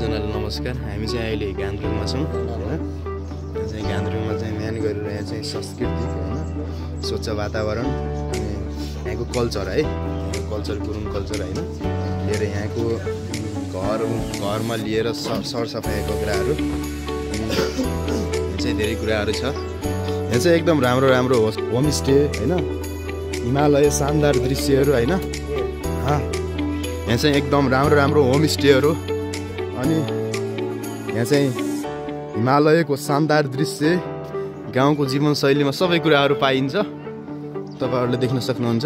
सबैजनालाई नमस्कार। हामी चाहिँ अहिले गान्तोकमा छौँ होइन। चाहिँ गान्तोकमा चाहिँ म्यान गरिरहेको चाहिँ संस्कृति होइन, स्वच्छ वातावरण अनि यहाँको कल्चर है, यहाँको कल्चर गुरुङ कल्चर होइन, लिएर यहाँको घरमा लिएर सरसफाइको कुराहरू चाहिँ धेरै कुराहरू छ। यहाँ चाहिँ एकदम राम्रो राम्रो होमस्टे होइन, हिमालय शानदार दृश्यहरू होइन। यहाँ चाहिँ एकदम राम्रो राम्रो होमस्टेहरू अनि यहाँ चाहिँ हिमालयको शानदार दृश्य, गाउँको जीवनशैलीमा सबै कुराहरू पाइन्छ, तपाईँहरूले देख्न सक्नुहुन्छ।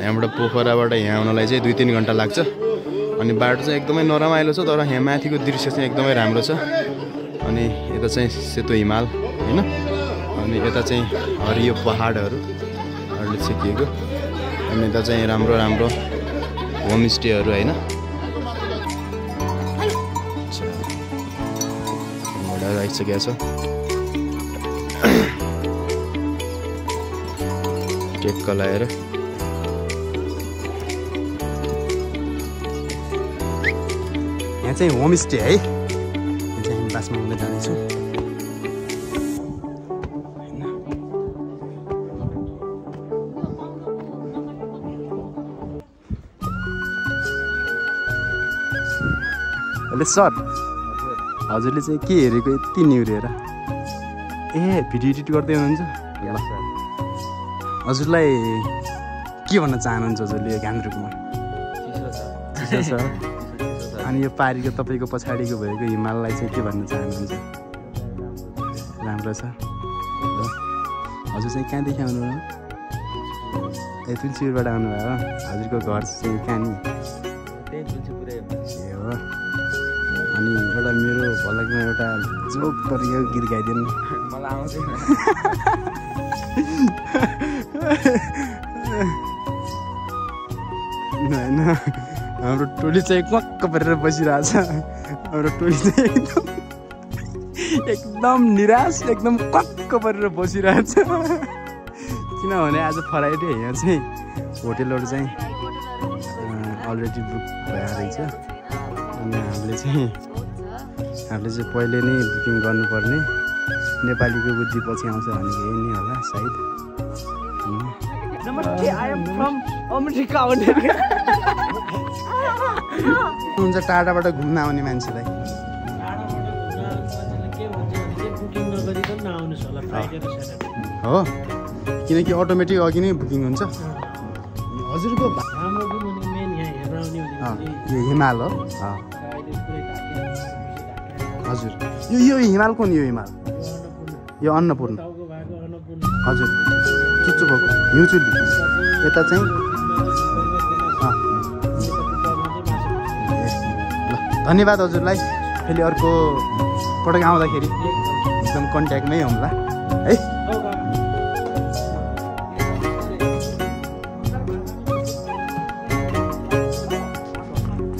यहाँबाट पोखराबाट यहाँ आउनलाई चाहिँ 2-3 घन्टा लाग्छ अनि बाटो चाहिँ एकदमै नरमाइलो छ, तर यहाँ माथिको दृश्य चाहिँ एकदमै राम्रो छ। अनि यता चाहिँ सेतो हिमाल होइन, अनि यता चाहिँ हरियो पहाडहरूले छेकिएको, अनि यता चाहिँ राम्रो राम्रो होमस्टेहरू होइन। आइसकेको छ टेक्क लगाएर। यहाँ चाहिँ होमस्टे है, यहाँ चाहिँ हामी बासमा हुँदै जानेछौँ। हेलो सर, हजुरले चाहिँ के हेरेको यति निहुरेर? ए भिडियो एडिट गर्दै हुनुहुन्छ? हजुरलाई के भन्न चाहनुहुन्छ हजुरले यो गान्तोकमा? चिसो छ। अनि यो पारीको तपाईँको पछाडिको भएको हिमाललाई चाहिँ के भन्न चाहनुहुन्छ? राम्रो छ। हजुर चाहिँ कहाँदेखि आउनुभयो? ए तुलसीपुरबाट आउनुभयो? हजुरको घर चाहिँ कहाँ नि? ए हो। अनि एउटा मेरो भलाइमा एउटा जोक गरेको गीत गाइदिनु। मलाई आउँदैन होइन, हाम्रो टोली चाहिँ क्वाक्क परेर बसिरहेछ। हाम्रो टोली चाहिँ एकदम निराश, एकदम क्वाक्क परेर बसिरहेछ। किनभने आज फ्राइडे, यहाँ चाहिँ होटेलहरू चाहिँ अलरेडी बुक भएर रहेछ। अनि हामीले चाहिँ पहिले नै बुकिङ गर्नुपर्ने, नेपालीको बुद्धि पछि आउँछ भनेको यही नै होला सायद। नमस्ते, आई एम फ्रम अमेरिका। हुन्छ टाढाबाट घुम्न आउने मान्छेलाई हो, किनकि अटोमेटिक अघि नै बुकिङ हुन्छ। हजुरको यो हिमाल हो? हजुर, यो हिमाल कुन? यो हिमाल यो अन्नपूर्ण। हजुर, चुच्चो भएको हिउँचुली। यता चाहिँ ल, धन्यवाद हजुरलाई। फेरि अर्को पटक आउँदाखेरि एकदम कन्ट्याक्टमै हुँला है।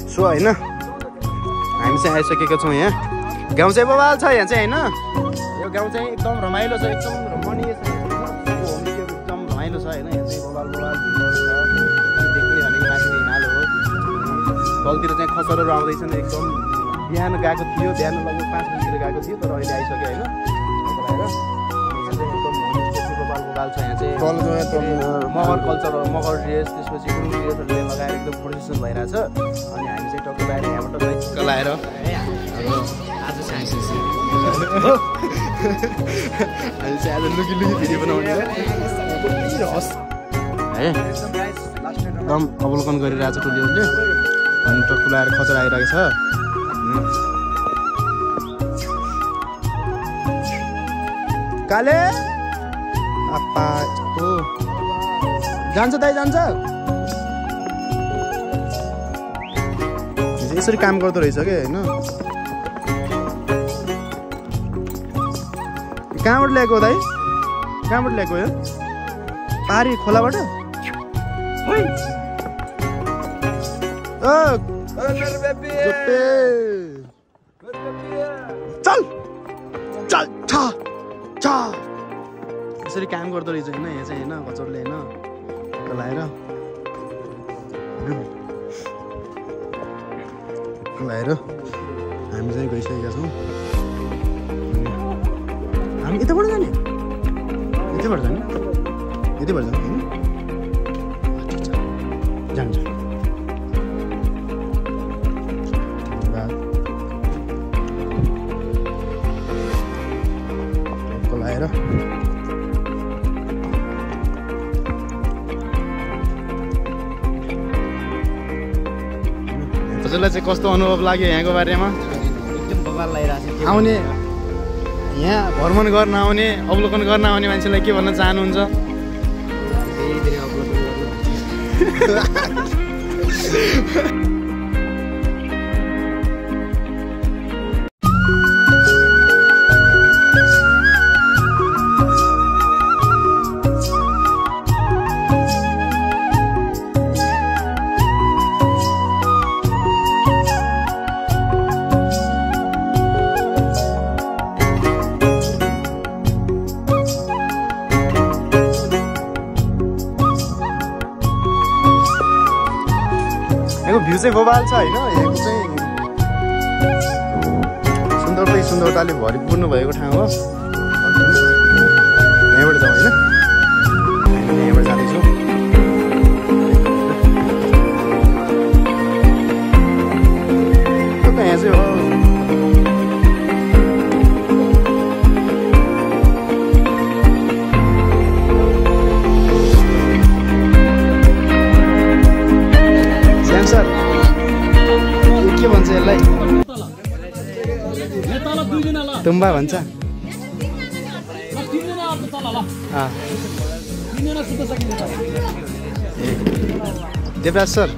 सो होइन, हामी चाहिँ आइसकेका छौँ यहाँ। गाउँ चाहिँ बवाल छ यहाँ चाहिँ होइन। यो गाउँ चाहिँ एकदम रमाइलो छ, एकदम रमणीय छ, एकदम रमाइलो छ होइन। यहाँ चाहिँ बवाल देख्ने भनेको माथिको हिमाल हो। तलतिर चाहिँ खसरहरू आउँदैछन्। एकदम बिहान गएको थियो, बिहान लगभग 5 बजीतिर गएको थियो, तर अहिले आइसक्यो होइन। बवाल छ यहाँ चाहिँ। मगर कल्चर, मगर ड्रेस, त्यसपछि गुरुङ ड्रेसहरूले लगाएर एकदम प्रोसेसन भइरहेछ। अनि हामी चाहिँ टक्क बाहिर यहाँबाट लगाएर आज चाहिँ आज लुकी भिडियो बनाउने है। एकदम अवलोकन गरिरहेछ टोलीहरूले। अनि टक्क लगाएर खचर आइरहेको छ। काले आपा यस्तो जान्छ दाइ, जान्छ। यसरी काम गर्दो रहेछ क्या होइन। कहाँबाट ल्याएको दाइ? कहाँबाट ल्याएको यो? पारी खोलाबाट? चल चल छा छा यसरी काम गर्दो रहेछ होइन। यहाँ चाहिँ होइन, कचरले होइन लगाएर टक्क लगाएर हामी चाहिँ गइसकेका छौँ। हामी यताबाट जाने यतैबाट जाने यतैबाट जाने होइन जान्छ लगाएर हजुरलाई चाहिँ कस्तो अनुभव लाग्यो यहाँको बारेमा? एकदम बवाल लागिरहेको छ। आउने यहाँ भ्रमण गर्न आउने अवलोकन गर्न आउने मान्छेलाई के भन्न चाहनुहुन्छ? धेरै अवलोकन गर्नु। भ्यू चाहिँ बवाल छ होइन। यहाँको चाहिँ सुन्दरतै सुन्दरताले भरिपूर्ण भएको ठाउँ हो। यहाँबाट जाउँ होइन, हामी यहाँबाट जाँदैछौँ। यहाँ चाहिँ हो सर के भन्छ यसलाई? तुम्बा भन्छ। देवराज सर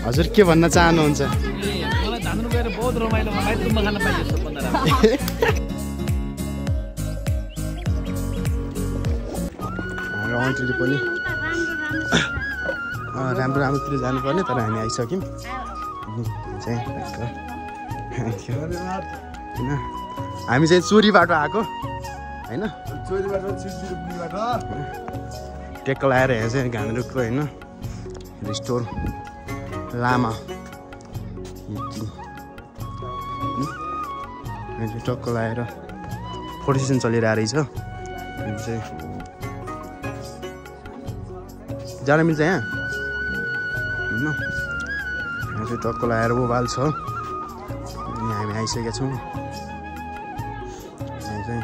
हजुर के भन्न चाहनुहुन्छ? मलाई धानु गएर बहुत रमाइलो मलाई तुम्बा खान पाइयो सबभन्दा राम्रो। हाम्रो आन्टीले पनि राम्रो राम्रोतिर जानुपर्ने तर हामी आइसक्यौँ चाहिँ होइन। हामी चाहिँ चोरीबाट आएको होइन, टेक्क लगाएर यहाँ चाहिँ घान्द्रुकको होइन रिस्टोर लामा टक्क लगाएर फोटो सेसन चलिरहेको रहेछ। अनि चाहिँ जान मिल्छ यहाँ होइन। यहाँ चाहिँ टक्क लगाएर बवाल छ। अनि हामी आइसकेका छौँ। यहाँ चाहिँ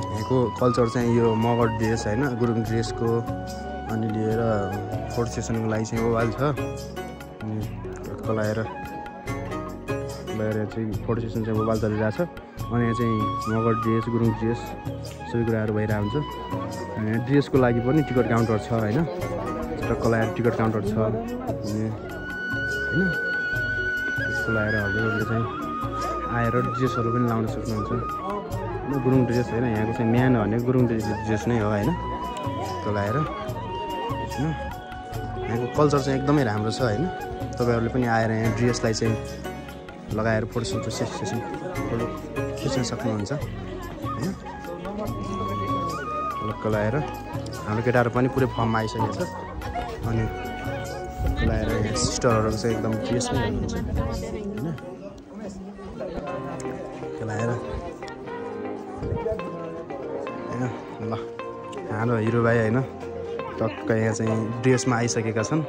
यहाँको कल्चर चाहिँ यो मगर ड्रेस होइन, गुरुङ ड्रेसको अनि लिएर फोटो सेसनको लागि चाहिँ बवाल छ। अनि टक्क लगाएर चाहिँ फोटो सेसन चाहिँ बवाल चलिरहेछ। अनि यहाँ चाहिँ मगर ड्रेस गुरुङ ड्रेस सबै कुराहरू भइरहेको हुन्छ। अनि यहाँ ड्रेसको लागि पनि टिकट काउन्टर छ होइन, टक्क लगाएर टिकट काउन्टर छ होइन। त्यसको लगाएर हजुरहरूले चाहिँ आएर ड्रेसहरू पनि लाउन सक्नुहुन्छ होइन। गुरुङ ड्रेस होइन, यहाँको चाहिँ म्यान भनेको गुरुङ ड्रेस नै हो होइन। त्यो लगाएर होइन यहाँको कल्चर चाहिँ एकदमै राम्रो छ होइन। तपाईँहरूले पनि आएर यहाँ ड्रेसलाई चाहिँ लगाएर फोटो सेसन फोटो खिच्न सक्नुहुन्छ होइन। लक्क लगाएर हाम्रो केटाहरू पनि पुरै फर्ममा आइसकेको छ। अनि लगाएर यहाँ सिस्टरहरू चाहिँ एकदम ड्रेसमै हुनुहुन्छ होइन। लगाएर होइन ल हाम्रो हिरो भाइ होइन टक्क यहाँ चाहिँ ड्रेसमा आइसकेका छन्।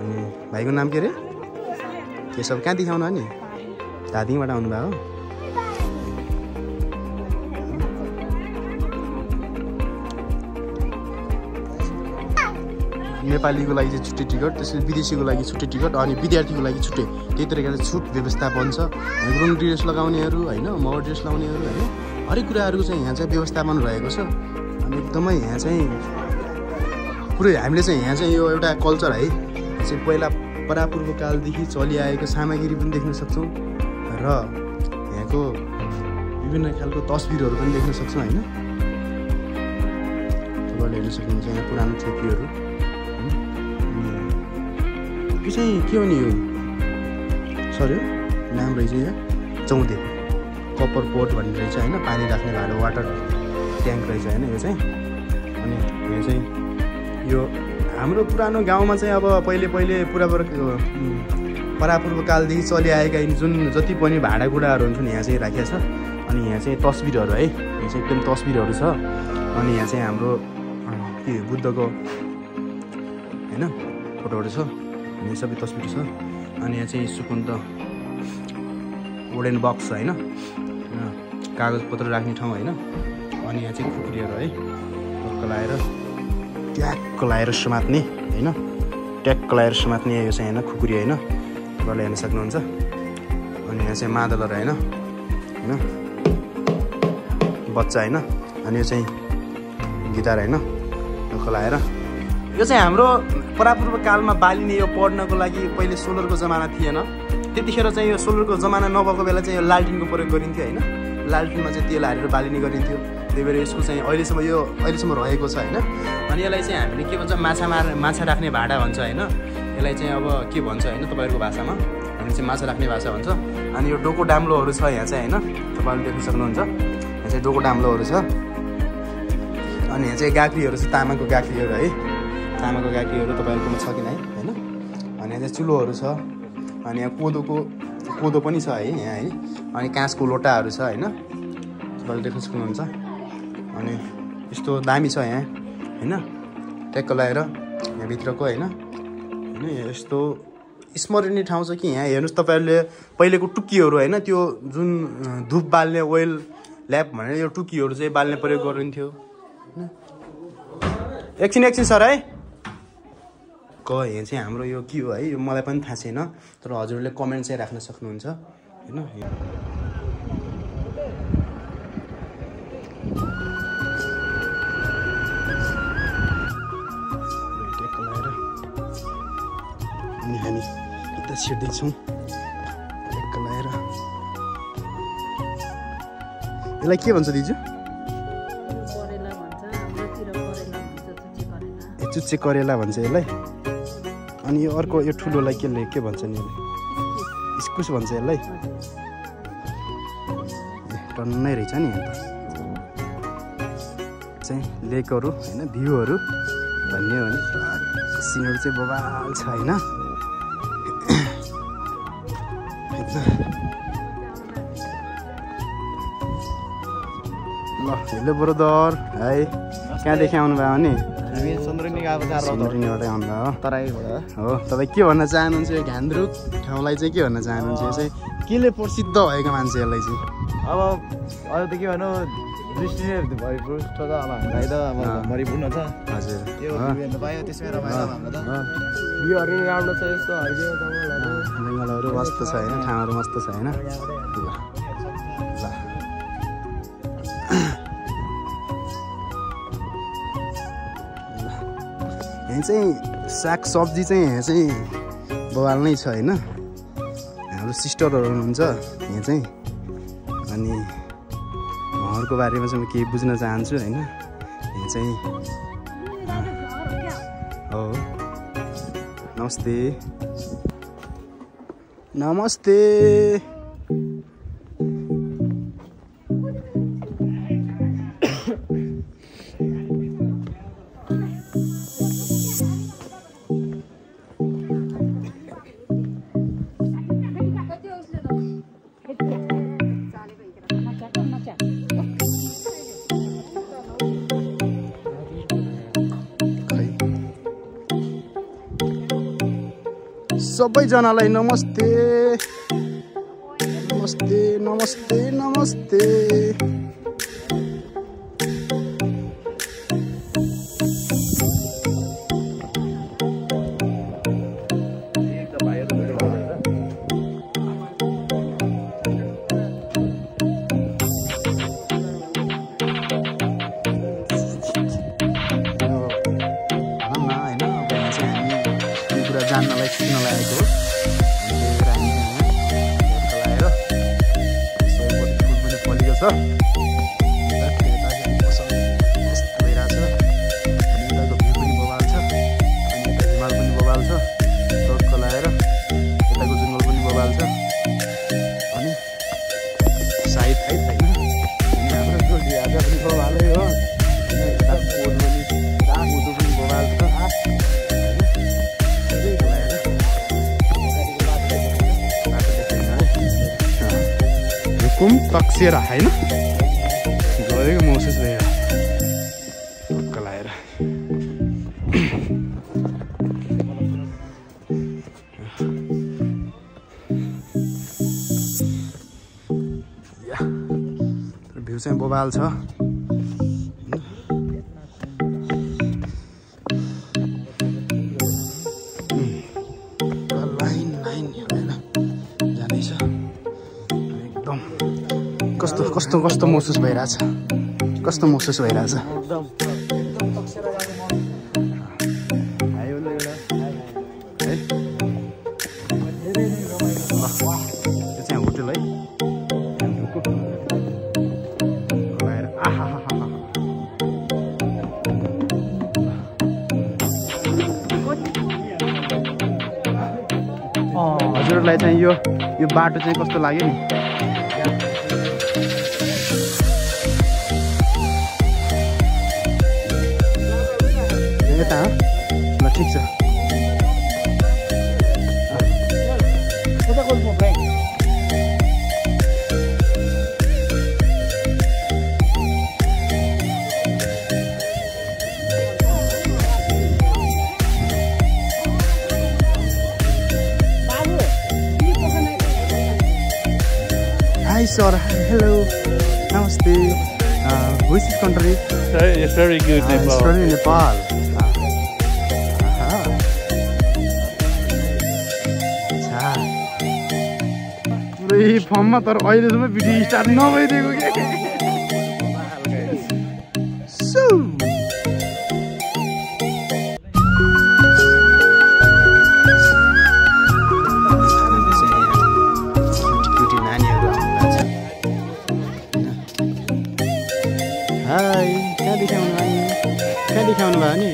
अनि भाइको नाम के अरे? केशव। कहाँ देखाउनु नि? धादिङबाट आउनुभयो हो। नेपालीको लागि चाहिँ छुट्टै टिकट, त्यसरी विदेशीको लागि छुट्टै टिकट, अनि विद्यार्थीको लागि छुट्टै। त्यही तरिकाले छुट व्यवस्थापन छ। गुरुङ ड्रेस लगाउनेहरू होइन, मगर ड्रेस लगाउनेहरू होइन, हरेक कुराहरूको चाहिँ यहाँ चाहिँ व्यवस्थापन रहेको छ। अनि एकदमै यहाँ चाहिँ पुरै हामीले चाहिँ यहाँ चाहिँ यो एउटा कल्चर है चाहिँ पहिला परापूर्व कालदेखि चलिआएको सामग्री पनि देख्न सक्छौँ र यहाँको विभिन्न खालको तस्बिरहरू पनि देख्न सक्छौँ होइन। तपाईँहरूले हेर्न सक्नुहुन्छ यहाँ पुरानो छेपीहरू। यो चाहिँ के हो नि? यो सर यो नाम रहेछ यहाँ चौधे कपर पोट भन्ने रहेछ होइन, पानी राख्ने भाँडो वाटर ट्याङ्क रहेछ होइन यो चाहिँ। अनि यहाँ चाहिँ यो हाम्रो पुरानो गाउँमा चाहिँ अब पहिले पुरापुर परापूर्वकालदेखि चलिआएका जुन जति पनि भाँडाकुँडाहरू हुन्छन् यहाँ चाहिँ राखेको छ। अनि यहाँ चाहिँ तस्बिरहरू है, यो चाहिँ एकदम तस्बिरहरू छ। अनि यहाँ चाहिँ हाम्रो के बुद्धको होइन फोटोहरू छ, अनि सबै तस्बिर छ। अनि यहाँ चाहिँ सुकुन्त वुडन बक्स होइन, कागजपत्र राख्ने ठाउँ होइन। अनि यहाँ चाहिँ खुकुरीहरू है, ट्याक्क लाएर समात्ने होइन, ट्याक्क लाएर समात्ने यो चाहिँ होइन खुकुरी होइन, तपाईँले हेर्न सक्नुहुन्छ। अनि यहाँ चाहिँ मादलहरू होइन, बच्चा होइन। अनि यो चाहिँ गिटार होइन, ढोका लाएर। यो चाहिँ हाम्रो परापूर्व कालमा बालिने, यो पढ्नको लागि पहिले सोलरको जमाना थिएन, त्यतिखेर चाहिँ यो सोलरको जमाना नभएको बेला चाहिँ यो लालटिनको प्रयोग गरिन्थ्यो होइन। लालटिनमा चाहिँ तेल हालेर बालिने गरिन्थ्यो। त्यही भएर यसको चाहिँ अहिलेसम्म रहेको छ होइन। अनि यसलाई चाहिँ हामीले के भन्छ, माछा राख्ने भाँडा भन्छ होइन। यसलाई चाहिँ अब के भन्छ होइन तपाईँहरूको भाषामा, हामी चाहिँ माछा राख्ने भाषा भन्छ। अनि यो डोको डाम्लोहरू छ यहाँ चाहिँ होइन, तपाईँले देख्न सक्नुहुन्छ। यहाँ चाहिँ डोको डाम्लोहरू छ। अनि यहाँ चाहिँ गाग्रीहरू छ, तामाको गाग्रीहरू है, तामाको गाग्रीहरू तपाईँहरूकोमा छ कि नै होइन। अनि यहाँ चाहिँ चुलोहरू छ। अनि यहाँ कोदो पनि छ है यहाँ है। अनि काँसको लोटाहरू छ होइन, तपाईँले देख्न सक्नुहुन्छ। अनि यस्तो दामी छ यहाँ होइन, ट्याक्क लगाएर यहाँभित्रको होइन। यस्तो स्मरणीय ठाउँ छ कि यहाँ हेर्नुहोस् तपाईँहरूले पहिलेको टुक्कीहरू होइन, त्यो जुन धुप बाल्ने ओइल ल्याम्प भनेर यो टुक्कीहरू चाहिँ बाल्ने प्रयोग गरिन्थ्यो। एकछिन सर है, यहाँ चाहिँ हाम्रो यो के हो है, यो मलाई पनि थाहा छैन, तर हजुरहरूले कमेन्ट चाहिँ राख्न सक्नुहुन्छ होइन। अनि हामी यता छिर्दैछौँ ट्याक्क लाएर। यसलाई के भन्छ दिजु? चुच्चे करेला भन्छ यसलाई। अनि यो अर्को यो ठुलोलाई के भन्छ नि, इस्कुस भन्छ यसलाई। टन्नै रहेछ नि यहाँ त चाहिँ लेकहरू होइन, भ्यूहरू भन्ने हो भने सिनहरू चाहिँ बबाल छ होइन। ल हेलो ब्रदर है, कहाँदेखि आउनुभयो भने? सन्द्रिनीबाटै आउनुभयो तराईबाट हो। तपाईँ के भन्न चाहनुहुन्छ यो घान्द्रुक ठाउँलाई चाहिँ, के भन्न चाहनुहुन्छ? यो चाहिँ केले प्रसिद्ध भएको मान्छेहरूलाई चाहिँ? अब अरू त के भनौँ, दृष्टि भरिपूर्ण छ त। अब हामीलाई त अब भरिपूर्ण छ। हजुर, त्यो हेर्नु पायो, त्यसमै रमाइलो हाम्रो त। भ्यूहरू राम्रो छ, यस्तो हर्कियो जङ्गलहरू मस्त छ होइन, ठाउँहरू मस्त छ होइन। यहाँ चाहिँ साग सब्जी चाहिँ यहाँ चाहिँ बवाल नै छ होइन। हाम्रो सिस्टरहरू हुनुहुन्छ यहाँ चाहिँ। अनि उहाँहरूको बारेमा चाहिँ म केही बुझ्न चाहन्छु होइन। यहाँ चाहिँ हो, नमस्ते नमस्ते। सबैजनालाई नमस्ते नमस्ते नमस्ते नमस्ते। जान्नलाई सिक्नलाई आएको हो। लगाएर सयपत्री फुल पनि फलेको छ, मस्त भइरहेछ। अनि यताको भ्यू पनि बवाल छ, अनि यता हिमाल पनि बवाल छ, टक्क लगाएर यताको जङ्गल पनि बवाल छ। अनि सायद होइन, अनि हाम्रो गोली आज पनि बवालै हो। यता कोदो पनि बवाल छ। कुम तक्सेरा हैन गएको महसुस भयो टक्क लाएर भ्यू चाहिँ बोबाल छ कस्तो महसुस भइरहेछ कस्तो महसुस भइरहेछ यो चाहिँ होटल है हजुरहरूलाई चाहिँ यो बाटो चाहिँ कस्तो लाग्यो नि ल ठिक छ Hi sir, hello, namaste. Which country? It's very good, Nepal. It's very Nepal. पुरै फर्ममा तर अहिलेसम्म भिडियो स्टार्ट नभइदिएको के कहाँ देखाउनु भयो नि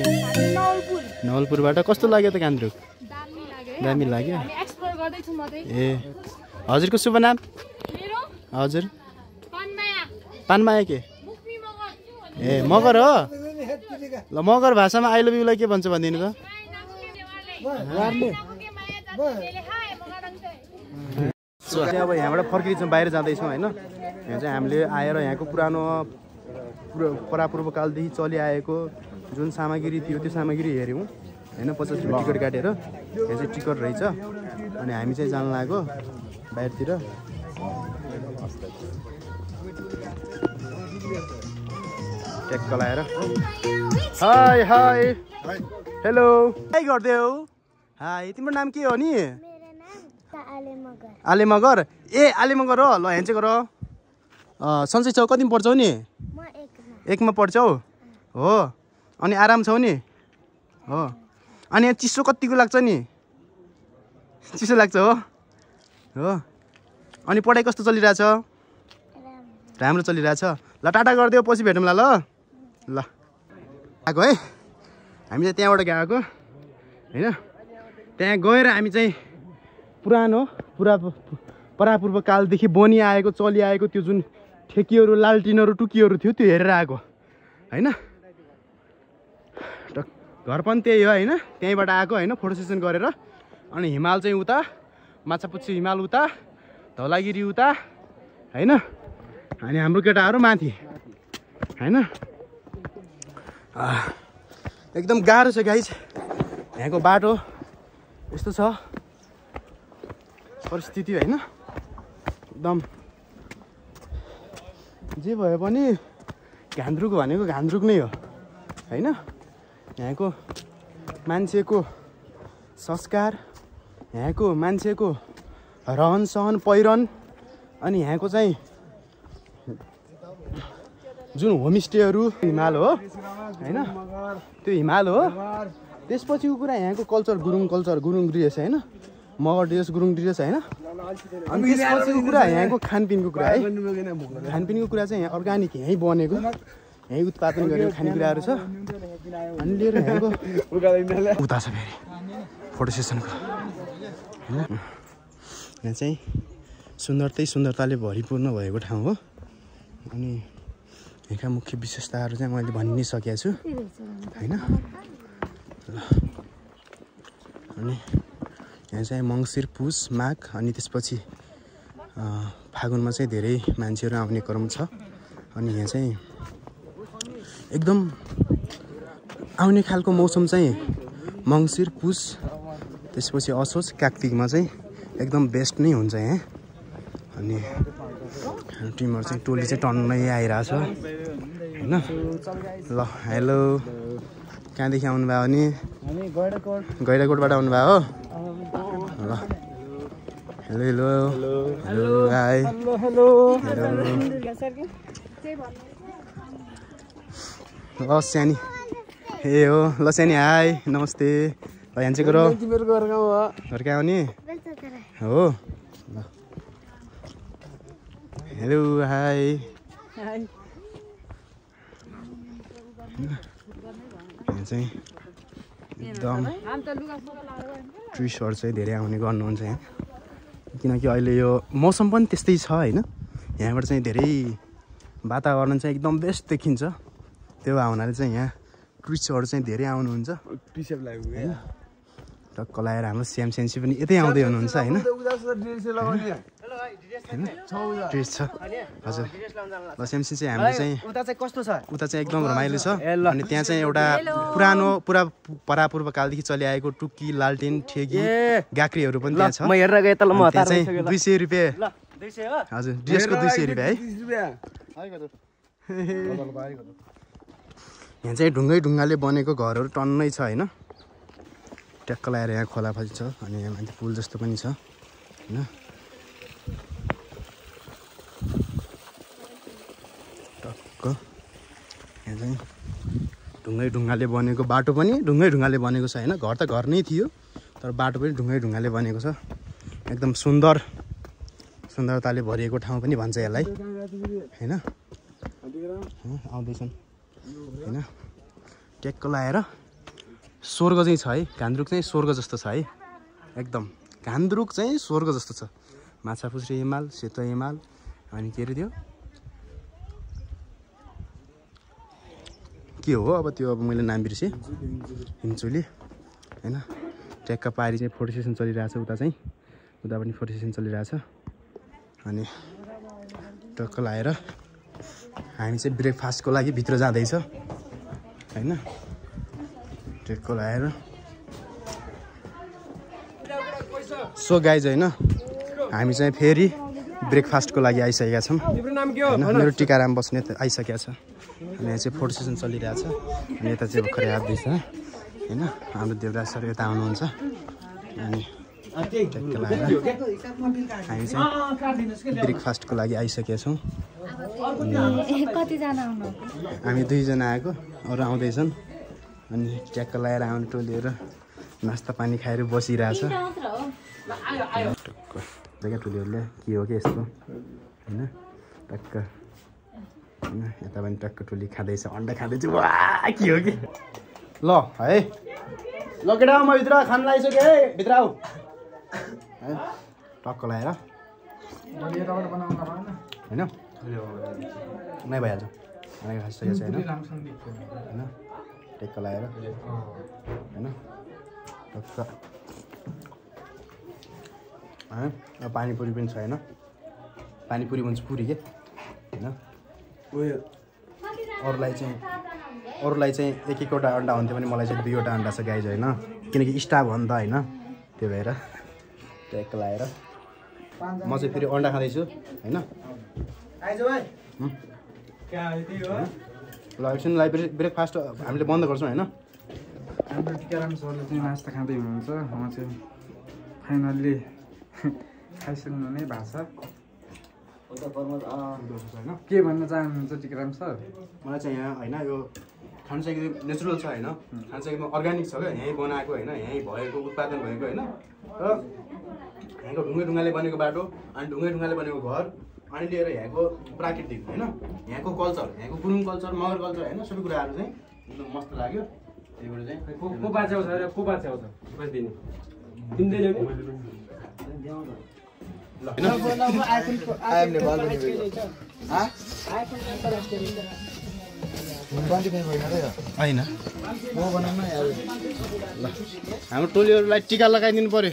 नवलपुरबाट कस्तो लाग्यो त गान्तोक दामी लाग्यो ए हजुरको शुभ नाम हजुर पानमाया के ए मगर हो ल मगर भाषामा आई लभ युलाई के भन्छ भनिदिनु त अब यहाँबाट फर्किन्छौँ बाहिर जाँदैछौँ होइन यहाँ चाहिँ हामीले आएर यहाँको पुरानो परापूर्वकालदेखि चलिआएको जुन सामग्री थियो त्यो सामग्री हेऱ्यौँ होइन 50 रुपियाँ टिकट काटेर यहाँ चाहिँ टिकट रहेछ अनि हामी चाहिँ जान लाग्यो बाहिरतिर ट्याक्क लाएर हाई हाई हेलो के गर्दै हौ हाई तिम्रो नाम के हो नि आले मगर ए आले मगर हो ल यहाँ चाहिँ गर सन्चै छौ कतिमा पढ्छौ नि 1मा पढ्छौ हो अनि आराम छौ नि हो अनि यहाँ चिसो कतिको लाग्छ नि चिसो लाग्छ हो हो अनि पढाइ कस्तो चलिरहेछ राम्रो चलिरहेछ ल टाटा गरिदियो पछि भेटौँला ल ल आएको है हामी चाहिँ त्यहाँबाट गएको होइन त्यहाँ गएर हामी चाहिँ पुरानो परापूर्वकालदेखि बनिआएको चलिआएको त्यो जुन ठेकीहरू लालटिनहरू टुकीहरू थियो त्यो हेरेर आएको होइन घर पनि त्यही हो होइन त्यहीँबाट आएको होइन फोटो सेसन गरेर अनि हिमाल चाहिँ उता माछापुच्छी हिमाल उता धौलागिरी उता होइन अनि हाम्रो केटाहरू माथि होइन एकदम गाह्रो छ गाइस यहाँको बाटो यस्तो छ परिस्थिति होइन एकदम जे भए पनि घान्द्रुक भनेको घान्द्रुक नै हो होइन यहाँको मान्छेको संस्कार यहाँको मान्छेको रहन सहन पहिरन अनि यहाँको चाहिँ जुन होमस्टेहरू हिमाल हो होइन त्यो हिमाल हो त्यसपछिको कुरा यहाँको गुरुङ ड्रेस होइन मगर ड्रेस गुरुङ ड्रेस होइन अनि त्यसपछिको कुरा यहाँको खानपिनको कुरा है खानपिनको कुरा चाहिँ यहाँ अर्ग्यानिक यहीँ बनेको यहीँ उत्पादन गरेको खानेकुराहरू छ अनि लिएर यहाँको उता छ फेरि फोटो सेसनको होइन यहाँ चाहिँ सुन्दरताले भरिपूर्ण भएको ठाउँ हो अनि यहाँका मुख्य विशेषताहरू चाहिँ मैले भनि नै सकेको छु होइन अनि यहाँ चाहिँ मङ्सिर पुस माघ अनि त्यसपछि फागुनमा चाहिँ धेरै मान्छेहरू आउने क्रम छ अनि यहाँ चाहिँ एकदम आउने खालको मौसम चाहिँ मङ्सिर पुस त्यसपछि असोज कात्तिकमा चाहिँ एकदम बेस्ट नै हुन्छ यहाँ अनि टिमहरू चाहिँ टोली चाहिँ टन्नै आइरहेछ हैन ल हेलो कहाँदेखि आउनुभयो भने गैडाकोटबाट आउनुभयो हो ल हेलो हेलो हेलो हाई ल सानी ए हो ल सानी हाई नमस्ते ल यहाँ चाहिँ घर कहाँ आउने हो ल हेलो हाई यहाँ चाहिँ एकदम टुरिस्टहरू चाहिँ धेरै आउने गर्नुहुन्छ यहाँ किनकि अहिले यो मौसम पनि त्यस्तै छ होइन यहाँबाट चाहिँ धेरै वातावरण चाहिँ एकदम बेस्ट देखिन्छ त्यो हुनाले चाहिँ यहाँ टुरिस्टहरू चाहिँ धेरै आउनुहुन्छ टक्क लगाएर हाम्रो स्याम सेन्सी पनि यतै आउँदै हुनुहुन्छ होइन ड्रेस छ हजुर ल स्यामसी चाहिँ हाम्रो चाहिँ उता चाहिँ कस्तो छ उता चाहिँ एकदम रमाइलो छ अनि त्यहाँ चाहिँ एउटा पुरानो पुरा परापूर्वकालदेखि चलिआएको टुक्की लालटेन ठेगी गाक्रीहरू पनि त्यहाँ छ म हेरेर गएँ त ल म त्यहाँ चाहिँ 200 रुपियाँ हजुर ड्रेसको 200 रुपियाँ है यहाँ चाहिँ ढुङ्गाले बनेको घरहरू टन्नै छ होइन ट्याक्क लगाएर यहाँ खोलापछि छ अनि यहाँ माथि पुल जस्तो पनि छ होइन टक्क यहाँ चाहिँ ढुङ्गाले बनेको बाटो पनि ढुङ्गाले बनेको छ होइन घर त घर नै थियो तर बाटो पनि ढुङ्गाले बनेको छ एकदम सुन्दरताले भरिएको ठाउँ पनि भन्छ यसलाई होइन आउँदैछन् होइन ट्याक्क लगाएर स्वर्ग चाहिँ छ है घान्द्रुक चाहिँ स्वर्ग जस्तो छ है एकदम घान्द्रुक चाहिँ स्वर्ग जस्तो छ माछापुछ्रे हिमाल सेतो हिमाल अनि के अरे त्यो के हो अब त्यो अब मैले नाम बिर्सेँ हिमचुली होइन ट्याक्क पारी चाहिँ फोटो सेसन चलिरहेछ उता पनि फोटो सेसन चलिरहेछ अनि टक्क लगाएर हामी चाहिँ ब्रेकफास्टको लागि भित्र जाँदैछ होइन ट्याक्क लगाएर सो गाइज होइन हामी चाहिँ फेरि ब्रेकफास्टको लागि आइसकेका छौँ मेरो टिकाराम बस्ने आइसकेको छ अनि यहाँ चाहिँ फोटो सेसन चलिरहेछ अनि यता चाहिँ भर्खरै आउँदैछ होइन हाम्रो देवराज सर यता आउनुहुन्छ अनि ट्याक्क लगाएर हामी चाहिँ ब्रेकफास्टको लागि आइसकेका छौँ हामी 2 जना आएको अरू आउँदैछन् अनि ट्याक्क लगाएर आउने टोलीहरू नास्ता पानी खाएर बसिरहेछ टक्क देखा टोलीहरूले के हो कि यस्तो होइन टक्क होइन यता पनि टक्क टोली खाँदैछ अन्डा खाँदैछ वा के हो कि ल है ल केटा म भित्र खान लागिसक्यो है भित्र आऊ है टक्क लगाएर होइन नै भइहाल्छ खाना खाइसकेको छ होइन टेक्क लगाएर होइन टक्क है पानीपुरी पनि छ होइन पानीपुरी भन्छ पुरी के होइन अरूलाई चाहिँ एक एकवटा अन्डा हुन्थ्यो भने मलाई चाहिँ 2वटा अन्डा छ गाइज होइन किनकि स्टाफ हो नि त होइन त्यो भएर टेक्क लगाएर म चाहिँ फेरि अन्डा खाँदैछु होइन ल एकछिन ब्रेकफास्ट हामीले बन्द गर्छौँ होइन हाम्रो टिकाराम सरले चाहिँ नास्ता खाँदै हुनुहुन्छ उहाँ चाहिँ फाइनल्ली खाइसक्नु नै भएको छ के भन्न चाहनुहुन्छ टिकाराम सर मलाई चाहिँ यहाँ होइन यो खानु चाहिँ एकदम नेचुरल छ होइन खानु चाहिँ एकदम अर्ग्यानिक छ क्या यहीँ बनाएको होइन यहीँ भएको उत्पादन भएको होइन र यहाँको ढुङ्गाले बनेको बाटो अनि ढुङ्गाले बनेको घर अनि लिएर यहाँको प्राकृतिक होइन यहाँको कल्चर यहाँको गुरुङ कल्चर मगर कल्चर होइन सबै कुराहरू चाहिँ एकदम मस्त लाग्यो त्यही भएर चाहिँ को बाच्याउँछ र को बाच्याउँछ दिने दिँदैन होइन हाम्रो टोलीहरूलाई टिका लगाइदिनु पर्यो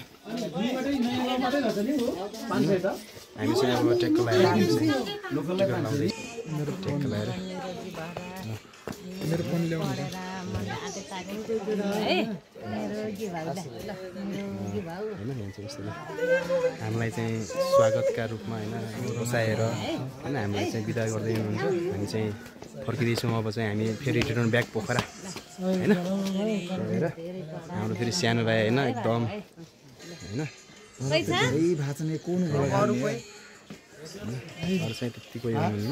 हामी चाहिँ अब टेक्क लगाएर टेक्क लगाएर मेरो फोन ल्याउनु हामीलाई चाहिँ स्वागतका रूपमा होइन बसाएर होइन हामीलाई चाहिँ बिदा गर्दै हुनुहुन्छ हामी चाहिँ फर्किँदैछौँ अब चाहिँ हामी फेरि रिटर्न ब्याक पोखरा होइन हाम्रो फेरि सानो भाइ होइन एकदम होइन अरू चाहिँ त्यति कोही हुनुहुन्न